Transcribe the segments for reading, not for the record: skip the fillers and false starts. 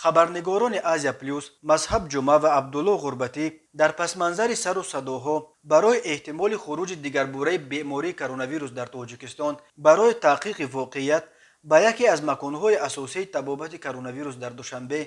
Хабарнигорони Азия Плюс Мазҳаб Ҷумъа ва Абдулло Ғурбатӣ дар пасманзари сару садоҳо барои эҳтимоли хуруҷи дигарбораи бемории коронавирус дар Тоҷикистон барои таҳқиқи воқеият ба яке аз маконҳои асосии табобати коронавирус дар Душанбе,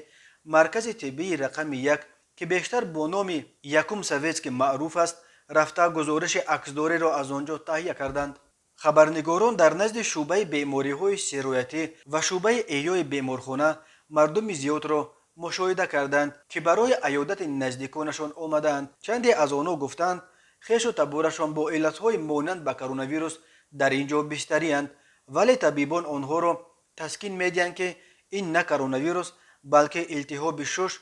маркази тиббии рақами 1, ки бештар бо номи Якум Советский маъруф аст, рафта гузориши аксдориро аз он ҷо таҳия карданд. Хабарнигорон дар назди шӯъбаи бемориҳои сироятӣ ва шӯъбаи эҳёи беморхона мардуми зиёдро мушоҳида карданд, ки барои аёдати наздиконашон омадаанд. Чанде аз онҳо гуфтанд, хешу таборашон бо иллатҳои монанд ба коронавирус дар ин ҷо бистариянд, вале табибон онҳоро таскин медиҳанд, ки ин на коронавирус, балки илтиҳоби шуш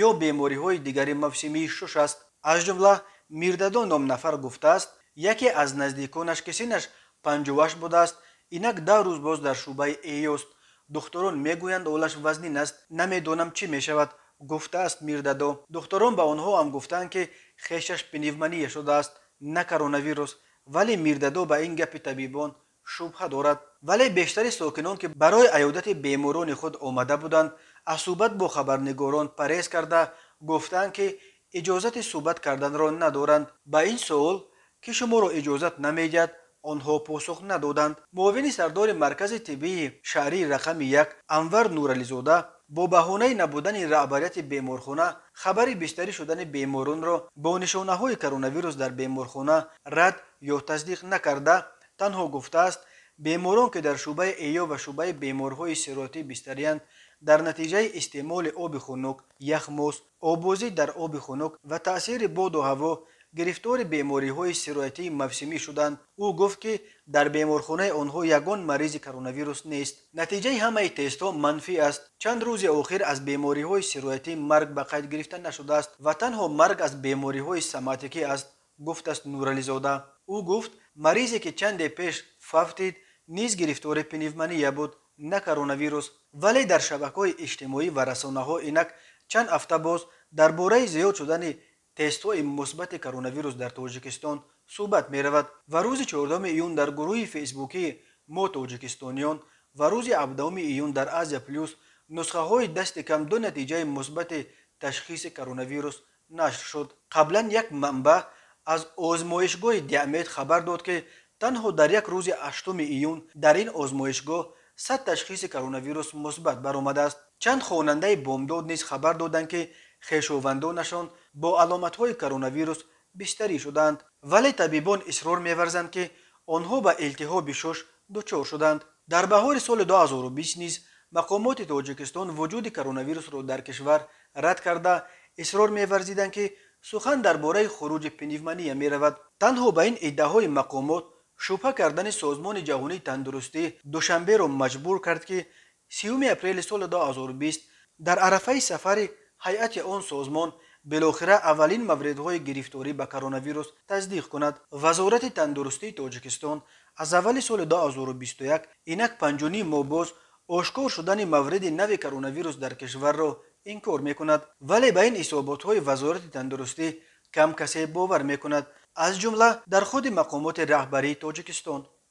ё бемориҳои дигари мавсимии шуш аст. Аз ҷумла Мирдадо ном нафар гуфтааст, яке аз наздиконаш, ки синнаш 58 будааст, инак 10 рӯз боз дар шӯъбаи эҳёст. Духтурон мегӯянд, ҳолаш вазнин аст, намедонам чӣ мешавад, гуфтааст Мирдадо. Духтурон ба онҳо ҳам гуфтаанд, ки хешаш пневмония шудааст, на коронавирус, вале Мирдадо ба ин гапи табибон шубҳа дорад. Вале бештари сокинон, ки барои аёдати беморони худ омада буданд, аз суҳбат бо хабарнигорон парҳез карда гуфтаанд, ки иҷозати суҳбат карданро надоранд. Ба ин суол, ки шуморо иҷозат намедиҳад, онҳо посух надоданд. Муовини сардори маркази тиббии шаҳрии рақами 1 Анвар Нурализода бо баҳонаи набудани раҳбарияти беморхона хабари бистарӣ шудани беморонро бо нишонаҳои коронавирус дар беморхона рад ё тасдиқ накарда, танҳо гуфтааст, беморон, ки дар шӯъбаи эҳё ва шӯъбаи беморҳои сироятӣ бистариянд, дар натиҷаи истеъмоли оби хунук, яхмоз, оббозӣ дар оби хунук ва таъсири боду ҳаво гирифтори бемориҳои сироятии мавсимӣ шуданд. Ӯ гуфт, ки дар беморхонаи онҳо ягон маризи коронавирус нест. Натиҷаи ҳамаи тестҳо манфӣ аст. Чанд рӯзи охир аз бемориҳои сироятӣ марг ба қайд гирифта нашудааст ва танҳо марг аз бемориҳои соматикӣ аст, гуфтааст Нурализода. Ӯ гуфт, маризе, ки чанде пеш фавтид, низ гирифтори пневмония буд, на коронавирус. Вале дар шабакаҳои иҷтимоӣ ва расонаҳо инак чанд ҳафта боз дар бораи зиёд шудани тестҳои мусбати коронавирус дар Тоҷикистон суҳбат меравад ва рӯзи 14 июн дар гурӯҳи фейсбукии «Мо тоҷикистониён» ва рӯзи 17 июн дар Азия Плюс нусхаҳои дасти кам 2 натиҷаи мусбати ташхиси коронавирус нашр шуд. Қаблан як манбаъ аз озмоишгоҳи Диамед хабар дод, ки танҳо дар як рӯзи 8 июн дар ин озмоишгоҳ 100 ташхиси коронавирус мусбат баромадааст. Чанд хонандаи Бомдод низ хабар доданд, ки хешовандонашон бо аломатҳои коронавирус бистарӣ шуданд, вале табибон исрор меварзанд, ки онҳо ба илтиҳоби шуш дучор шуданд. Дар баҳори соли 2020 низ мақомоти Тоҷикистон вуҷуди коронавирусро дар кишвар рад карда исрор меварзиданд, ки сухан дар бораи хуруҷи пневмония меравад. Танҳо ба ин иддаҳои мақомот шубҳа кардани Созмони ҷаҳонии тандурустӣ Душанберо маҷбур кард, ки 30 апрели соли 2020 дар арафаи сафари ҳайати он созмон билохира аввалин мавридҳои гирифторӣ ба коронавирус тасдиқ кунад. Вазорати тандурустии Тоҷикистон аз аввали соли 2021 инак 5,5 моҳ боз ошкор шудани мавриди нави коронавирус дар кишварро инкор мекунад, вале ба ин ҳисоботҳои Вазорати тандурустӣ кам касе бовар мекунад, аз ҷумла дар худи мақомоти раҳбарии Тоҷикистон.